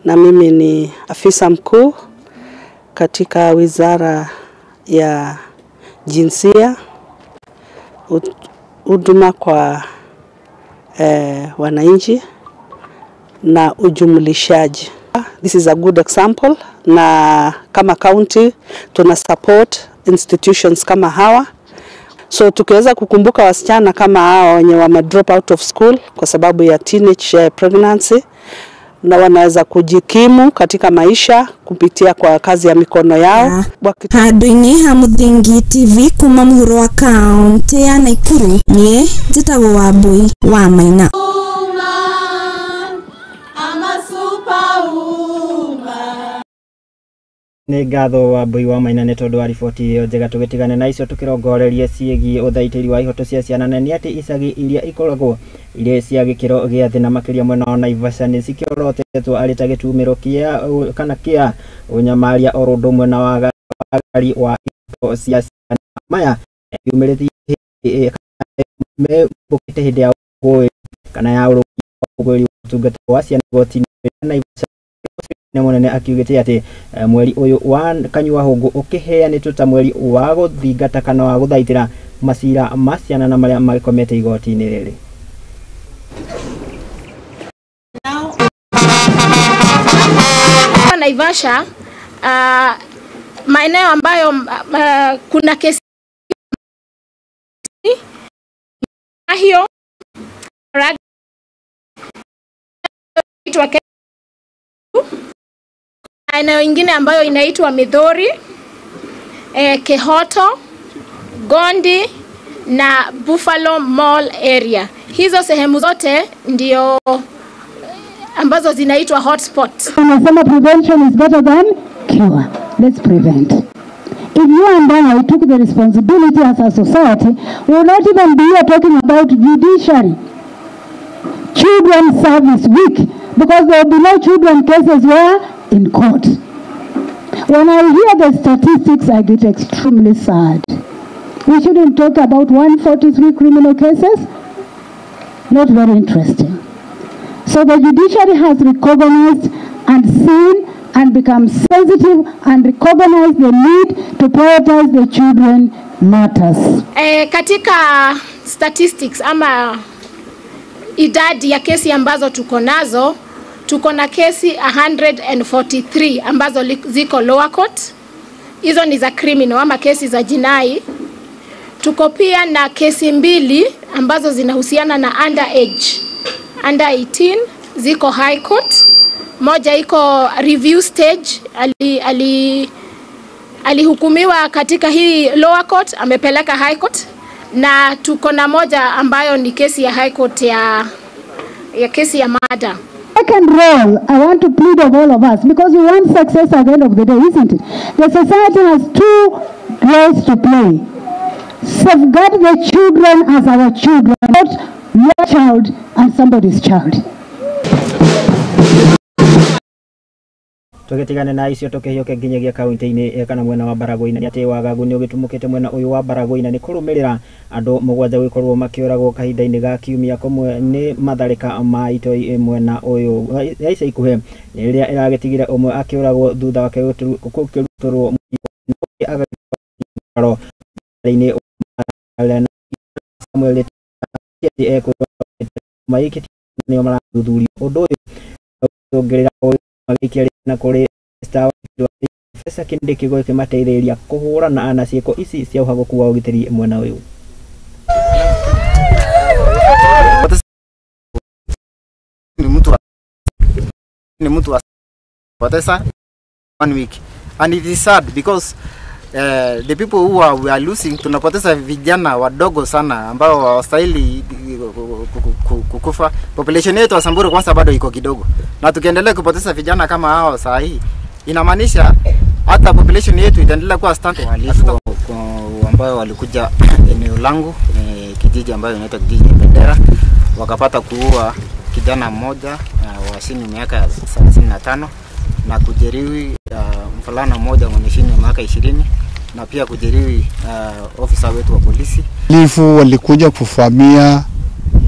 na mimi ni afisa mkuu katika Wizara ya Jinsia, Huduma kwa wananchi na ujumlishaji. This is a good example, na kama county tuna support institutions kama hawa. So tukiweza kukumbuka wasichana kama hawa wenye wame drop out of school kwa sababu ya teenage pregnancy, na wanaweza kujikimu katika maisha kupitia kwa kazi ya mikono yao. Handũ-inĩ ha Mũthingi TV kuma mũhuro wa kaunti ya Nakuru, niĩ njĩtagwo Wambui wa Maina. Nĩ ngatho Wambui wa Maina nĩ tondũ wa riboti ĩyo njega. Tũgĩtigane na icio tũkĩrongorerie ciĩgiĩ ũthaitĩri wa ihoto cia ciana, na nĩ atĩ icagi iria ikoragwo irĩ cia gĩkĩro gĩa thĩ na makĩria mwena wa Naivasha nĩ cikĩorotetwo arĩ ta gĩtumĩro kĩa kana kĩa ũnyamaria oro ũndũ ũmwe na wagari wa ihooto cia ciana. Maya yumĩrĩtie mebũkĩte hĩndĩ ya ũkũngũĩri kana ya ũkũngũĩri wa ũtungata wa ciana igoti-inĩ rĩa Naivasha. Mũnene akiugĩte atĩ mweri ũyũ wa kanyua hũngũ ũkĩheanĩtwo ta mweri wa gũthingata kana wa gũthaitĩra macira ma ciana na marĩa magĩkomete igoti-inĩ rĩrĩ. Naivasha, maeneo ambayo kuna kesi hiyo eneo ingine ambayo inaitwa Midhori, Kehoto, Gondi na Buffalo Mall area. Hizo sehemu zote ndio ambazo zinaitwa hotspot. Tunasema prevention is better than cure. Let's prevent. If you and I took the responsibility as a society, we will not even be here talking about judiciary, Children's Service Week, because there will be no children cases where in court. When I hear the statistics, I get extremely sad. We shouldn't talk about 143 criminal cases. Not very interesting. So the judiciary has recognized and seen and become sensitive and recognized the need to prioritize the children matters. Katika statistics ama idadi ya kesi ambazo tuko nazo, tuko na kesi 143 ambazo ziko lower court. Hizo ni za criminal ama kesi za jinai. Tuko pia na kesi 2 ambazo zinahusiana na underage, under 18, ziko high court. Moja iko review stage, alihukumiwa katika hii lower court, amepeleka high court. Na tuko na moja ambayo ni kesi ya high court ya kesi ya murder. Second role, I want to plead of all of us, because we want success at the end of the day, isn't it? The society has two roles to play. Safeguard the children as our children, not your child and somebody's child. Tũgĩtigane na icio tũkĩhiũke nginyagia kaunti-inĩ kana mwena wa Baragoi-inĩ atĩ wagagu nĩ ũgĩtumũkĩte mwena ũyũ wa Baragoi-inĩ nĩ kũrũmĩrĩra andũ 7 gũkorwo makĩũragwo kahinda-inĩ ga kiumia kũmwe nĩ matharĩka ma itoi mwena ũyũ ya ica ikuhĩ nĩ rĩrĩa ĩragĩtigire ũmwe akĩũragwo thutha wake gũkĩrutũrwo Samuel nĩo marathuthuria ũndũ ũyũ ũngĩrĩra magĩikia na kũrĩ Star Professor Kindiki gũkĩmateithĩrĩria kũhũrana na ciĩko ici cia ũhagũku wa ũgitĩri mwena ũyũ. Ni mtu potesa 1 week and it is sad because the people who are, we are losing, tunapoteza vijana wadogo sana ambao hawastahili kukufa. Population yetu wa Samburu kwanza bado iko kidogo, na tukiendelea kupoteza vijana kama hao saa hii inamaanisha hata population yetu itaendelea kuwa stand. Wahalifu ambao walikuja eneo langu, kijiji ambayo inaitwa kijiji Bendera, wakapata kuua kijana mmoja wa chini miaka 35 na kujeruhi mfulana mmoja mwenye chini ya miaka 20 na pia kujeruhi ofisa wetu wa polisi. Wahalifu walikuja kufamia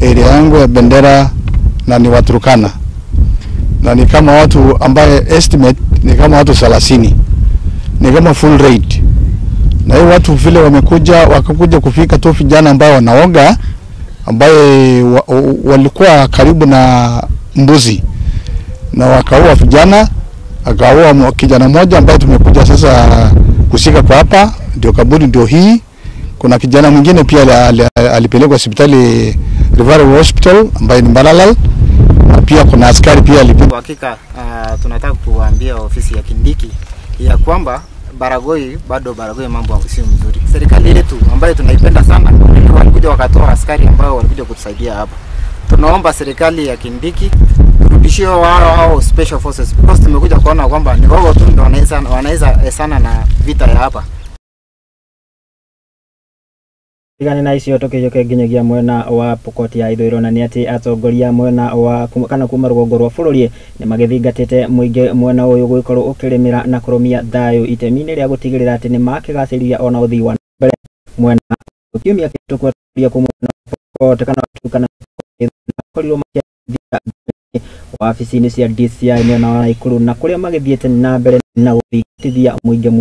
area yangu ya Bendera na ni Waturkana, na ni kama watu ambaye estimate ni kama watu 30, ni kama full rate. Na hiyo watu vile wamekuja wakakuja kufika tu vijana ambao wanaoga ambaye walikuwa karibu na mbuzi na wakaua vijana, akaua kijana mmoja ambaye tumekuja sasa kushika kwa hapa, ndio kaburi ndio hii. Kuna kijana mwingine pia alipelekwa hospitali Referral Hospital ambaye ni Mbalalal, na pia kuna askari pia alipelekwa. Hakika tunataka kuambia ofisi ya Kindiki ya kwamba Baragoi bado Baragoi mambo sio mzuri. Serikali yetu ambayo tunaipenda sana walikuja wakatoa askari ambao walikuja kutusaidia hapa. Tunaomba serikali ya Kindiki turudishie wao special forces, because tumekuja kuona kwamba ni wao tu ndio wanaweza sana na vita ya hapa. Tigane na icio tũkĩiyũke nginyagia mwena wa Pokot ya ithũĩro, na nĩ atĩ atongoria mwena wa kana kuma rũgongo rwa bũrũri nĩ magĩthingatĩte mũingĩ mwena ũyũ gũgĩkorwo ũkĩrĩmĩra na kũrũmia thayũ itemi-inĩ rĩa gũtigĩrĩra atĩ nĩ makĩgacĩrithia ona ũthii wa na mbere mwena kiumia kĩhĩtũku. Atongoria kuma mwena wa Pokot kana Turkana makorirwo makĩathia wabici-inĩ cia DCI mwena wa Naikuru, na kũrĩa magĩthiĩte na mbere na gũthingatithia mũingĩ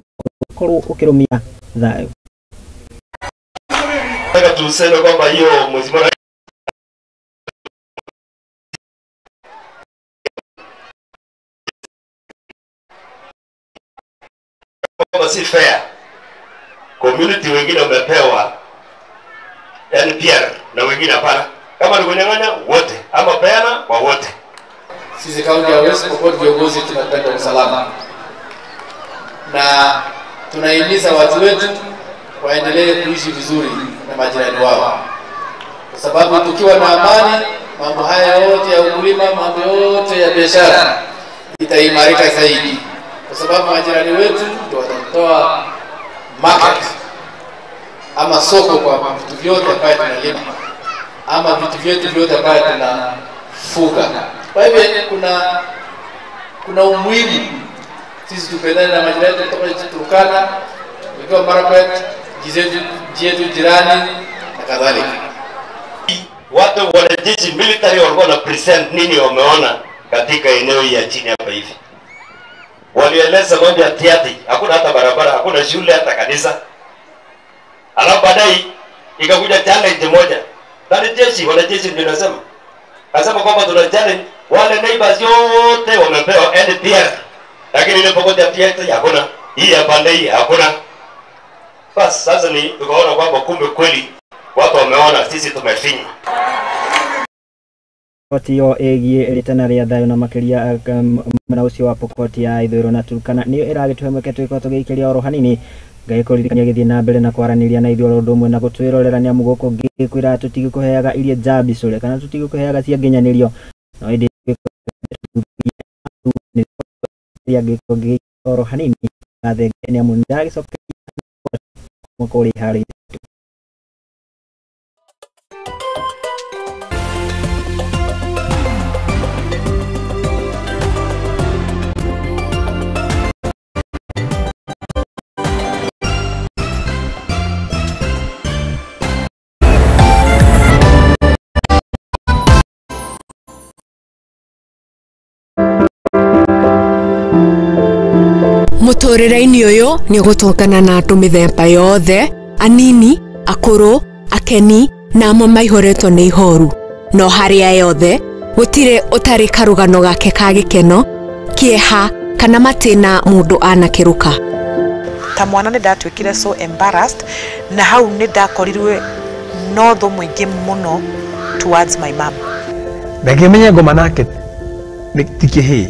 gũkorwo ũkĩrũmia thayũ. Nataka tuseme kwamba hiyo mheshimiwa kwamba si fair. Community wengine wamepewa NPR na wengine hapana. Kama ni kunyang'anya wote ama peana kwa wote. Sisi kaunti ya West Pokot viongozi tunapenda usalama na tunahimiza watu wetu waendelee kuishi vizuri na majirani wao, kwa sababu tukiwa na amani, mambo haya yote ya ukulima, mambo yote ya biashara itaimarika zaidi, kwa sababu majirani wetu ndio watatoa market ama soko kwa vitu vyote ambayo tunalima ama vitu vyetu vyote ambayo tunafuga. Kwa hivyo kuna umuhimu sisi tupendane na majirani kutoka Turkana, ikiwa Marakwet, jetu jirani na kadhalika. Watu wanajeshi military walikuwa na present nini wameona katika eneo ya chini hapa hivi. Walieleza mambo ya tiati, hakuna hata barabara, hakuna shule, hata kanisa. Alafu baadaye ikakuja challenge moja. Wanajeshi, wanajeshi ndio nasema. Nasema kwamba tuna challenge wale neighbors yote wamepewa NPR. Lakini ile Pokot ya tiati hakuna, hii ya pande hii hakuna. Bas sasa ni tukaona kwamba kumbe kweli watu wameona sisi tumefinywa. Riboti ĩyo ĩgiĩ rĩtana rĩa thayũ na makĩria mwena ũcio wa Pokot ya ithũĩro na Turkana nĩyo ĩragĩtũhe mweke tũgĩkorwo tũgĩikĩria oro hanini. Ngagĩkũririkania gĩthiĩ na mbere na kwaranĩria na ithuĩ oro ũndũ ũmwe na gũtwĩrorera, nĩ amu gũkũ ngĩkwĩra tũtigĩkũheaga iria njambicũre kana tũtigĩkũheaga cia nginyanĩrio, no ĩndĩ ngĩkorwo oro hanini gathenge nĩ amu nĩndagĩcokeria mwaka ũrĩa iharĩirie. Mũtũrĩre-inĩ ũyũ nĩ ũgũtũngana na andũ mĩthemba yothe, anini, akũrũ, akeni na amwe maihũrĩtwo nĩ ihoru. No harĩa yothe gũtirĩ ũtarĩ karũgano gake ka gĩkeno, kĩeha kana matĩna mũndũ anakĩrũka. Ta mwana nĩ ndatuĩkire so embarrassed, na hau nĩ ndakorirwe no thũ mũingĩ mũno towards my mom. Ndakĩmenye ngoma nake ti kĩhĩĩ.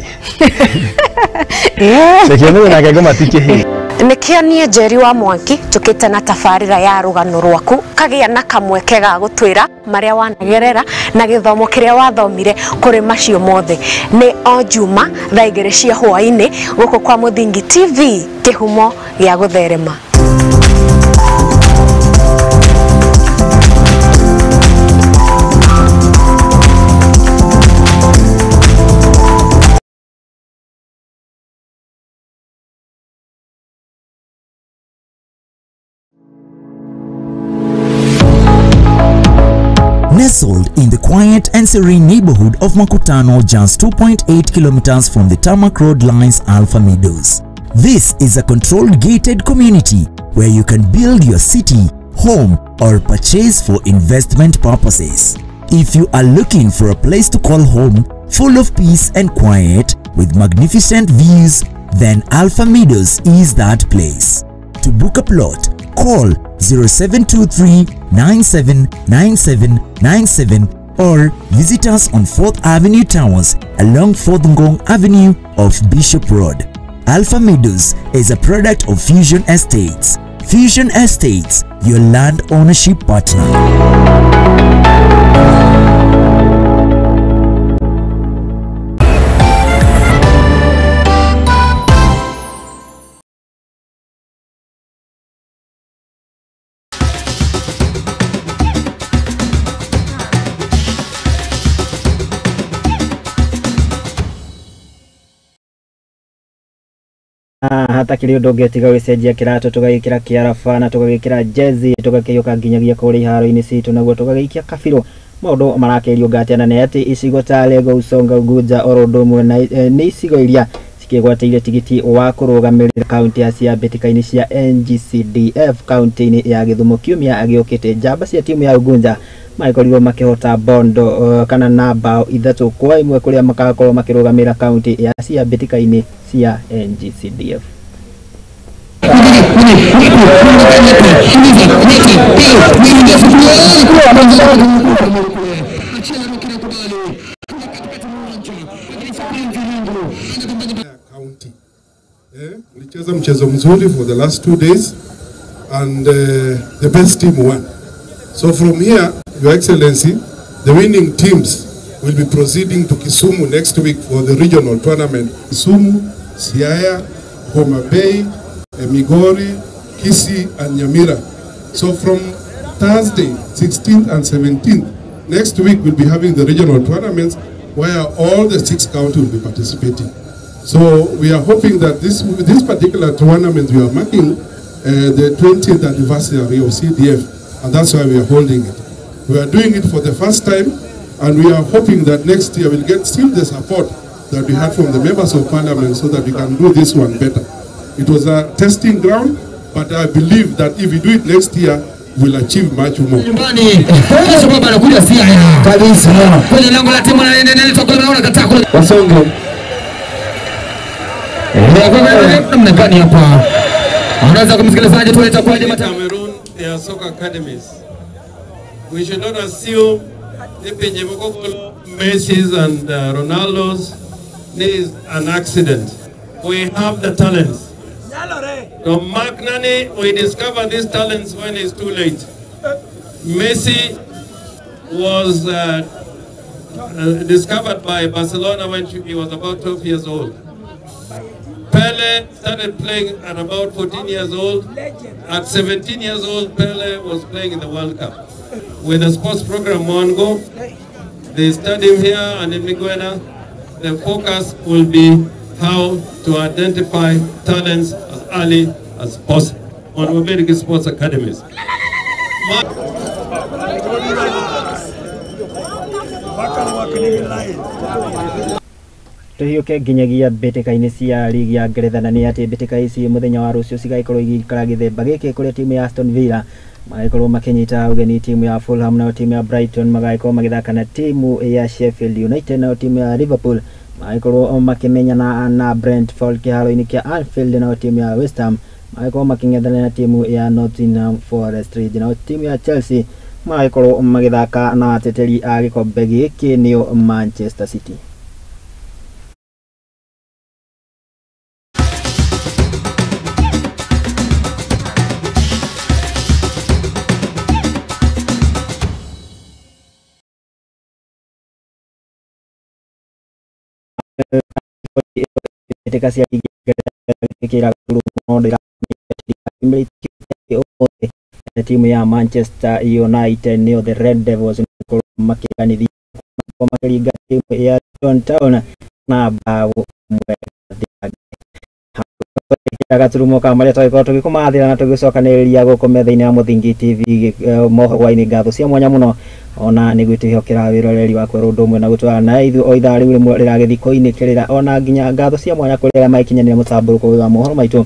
Ndakĩmenye nake ngoma ti kĩhĩĩ. Nĩkĩo niĩ Njeri wa Mwangi njũkĩte na tabarĩra ya rũgano rwaku kagĩa na kamweke ga gũtwĩra marĩa wanagerera na gĩthomo kĩrĩa wathomire kũrĩ macio mothe. Nĩ o Juma thaa 2 cia hwaĩ-inĩ gũkũ kwa Mũthingi TV, kĩhumo gĩa gũtherema. Nestled in the quiet and serene neighborhood of Makutano, just 2.8 kilometers from the tarmac road lines Alpha Meadows. This is a controlled gated community where you can build your city, home, or purchase for investment purposes. If you are looking for a place to call home, full of peace and quiet, with magnificent views, then Alpha Meadows is that place. To book a plot, call 0723 979797 or visit us on 4th Avenue Towers along 4th Ngong Avenue off Bishop Road. Alpha Meadows is a product of Fusion Estates. Fusion Estates, your land ownership partner. Hatakĩrĩ ũndũ ũngĩ tiga gũcenjia kĩratũ, tũgagĩkĩra kĩaraba na tũgagĩkĩra jezi, tũgakĩũka nginyagia kũrĩa iharo-inĩ citũ, naguo tũgagĩikia kabirũ. Maũndũ marakĩrio ngatiana nĩ atĩ icigo ta Lego, Usonga, Unguja oro ũndũ ũmwe na nĩ icigo iria cikĩgwatĩire tigiti wa kũrũgamĩrĩra kaunti ya cia mbĩtĩka-inĩ cia NGCDF kaunti-inĩ ya Gĩthumo kiumia gĩũkĩte. Njamba cia timu ya Ugunja magĩkorirwo makĩhota Bondo kana na bao 3-1 kũrĩa makakorwo makĩrũgamĩrĩra kaunti ya cia mbĩtĩka-inĩ cia NGCDF. County. Mlicheza mchezo mzuri for the last 2 days and the best team won. So from here, Your Excellency, the winning teams will be proceeding to Kisumu next week for the regional tournament. Kisumu, Siaya, Homa Bay, Migori, Kisii and Nyamira. So from Thursday, 16th and 17th, next week we'll be having the regional tournaments where all the 6 counties will be participating. So we are hoping that this particular tournament we are marking the 20th anniversary of CDF, and that's why we are holding it. We are doing it for the first time, and we are hoping that next year we'll get still the support that we had from the members of parliament so that we can do this one better. It was a testing ground, but I believe that if we do it next year, we'll achieve much more. Cameroon, there are soccer academies. We should not assume the Messi's and Ronaldo's is an accident. We have the talents. So Mark Nani, we discover these talents when it's too late. Messi was discovered by Barcelona when he was about 12 years old. Pele started playing at about 14 years old. At 17 years old, Pele was playing in the World Cup. With the sports program Mwango, the stadium here and in Miguena, the focus will be how to identify talents as early as possible on Mobility Sports Academies. Tuhiuke nginyagia mbĩtĩka-inĩ cia ligi ya Ngeretha, na nĩ atĩ mbĩtĩka ici mũthenya wa rũciũ cigagĩkorwo igĩikara gĩthemba gĩkĩ kũrĩa timu ya Aston Villa magagĩkorwo makĩnyita ũgeni timu ya Fulham, nayo timu ya Brighton magagĩkorwo magĩthaka na timu ya Sheffield United, nayo timu ya Liverpool magagĩkorwo makĩmenyana na Brentford kĩharo-inĩ kĩa Anfield, nayo timu ya West Ham magagĩkorwo makĩng'ethanĩra na timu ya Nottingham Forest, nayo timu ya Chelsea magagĩkorwo magĩthaka na ateteri a gĩkombe gĩkĩ nĩo Manchester City. Timu ya Manchester United nĩo the Red Devils makĩganithia makĩringa timu ya Luton Town na bao 1. Gaturumo ka marĩa twagĩkorwo tũgĩkũmathĩra na tũgĩcokanĩrĩria gũkũ metha-inĩ ya Mũthingi TV mohoro-inĩ. Ngatho cia mwanya mũno ona nĩ gwĩtwĩhokera wĩroreri wa kwerũ ũndũ ũmwe na gũtwara na ithuĩ o ithaa rĩu rĩmwe rĩragĩthiĩ koinĩkĩrĩra, ona nginya ngatho cia mwanya kũrĩ arĩa magĩkinyanĩra mũtambũrũko wa mohoro maitũ.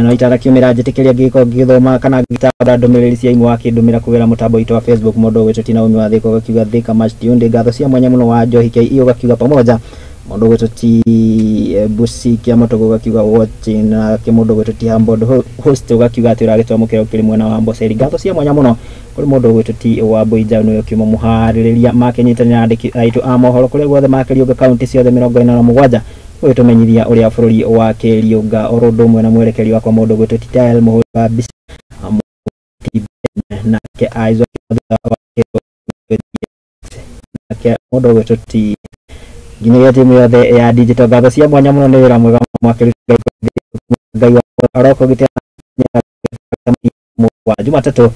No itarakiumĩra njĩtĩkĩria ngĩgĩkorwo ngĩgĩthoma kana ngĩtambũra ndũmĩrĩri cia imwe wakĩndũmĩra kũgerera mũtambo witũ wa Facebook. Mũndũ ũgwĩtwo Tina Umi wa Thika ũgakiuga Thika match tuned. Ngatho cia mwanya mũno wa Njohi KE ũgakiuga pamoja. Mũndũ ũgwĩtwo ti Busi kia Mũtũgũ ũgakiuga watching, nake mũndũ ũgwĩtwo ti Humble Host ũgakiuga atĩ ũragĩtwamũkĩra ũkĩrĩ mwena wa Amboseli. Ngatho cia mwanya mũno kũrĩ mũndũ ũgwĩtwo ti wa Mboija nĩwe ũkiuma mũharĩrĩria makĩnyitanĩra andĩki aitũ a mohoro kũrĩa guothe makĩriũnga kaunti ciothe 47 ũgĩtũmenyithia ũrĩa bũrũri wa kĩriũnga oro ũndũ ũmwe na mwerekeri wakwa mũndũ ũgwĩtwo ti Tael mũhũri wa mbica nake Isaac nake mũndũ ũgwĩtwo ti nginyagia timu yothe ya digital. Ngatho cia mwanya mũno nĩ wĩra mwega mwakĩruta. Ngai wa aroko gĩtĩa wa Jumatatũ.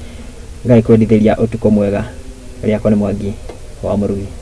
Ngai kwendithĩria ũtukũ mwega. Rĩakwa nĩ Mwangi wa Mũrugi.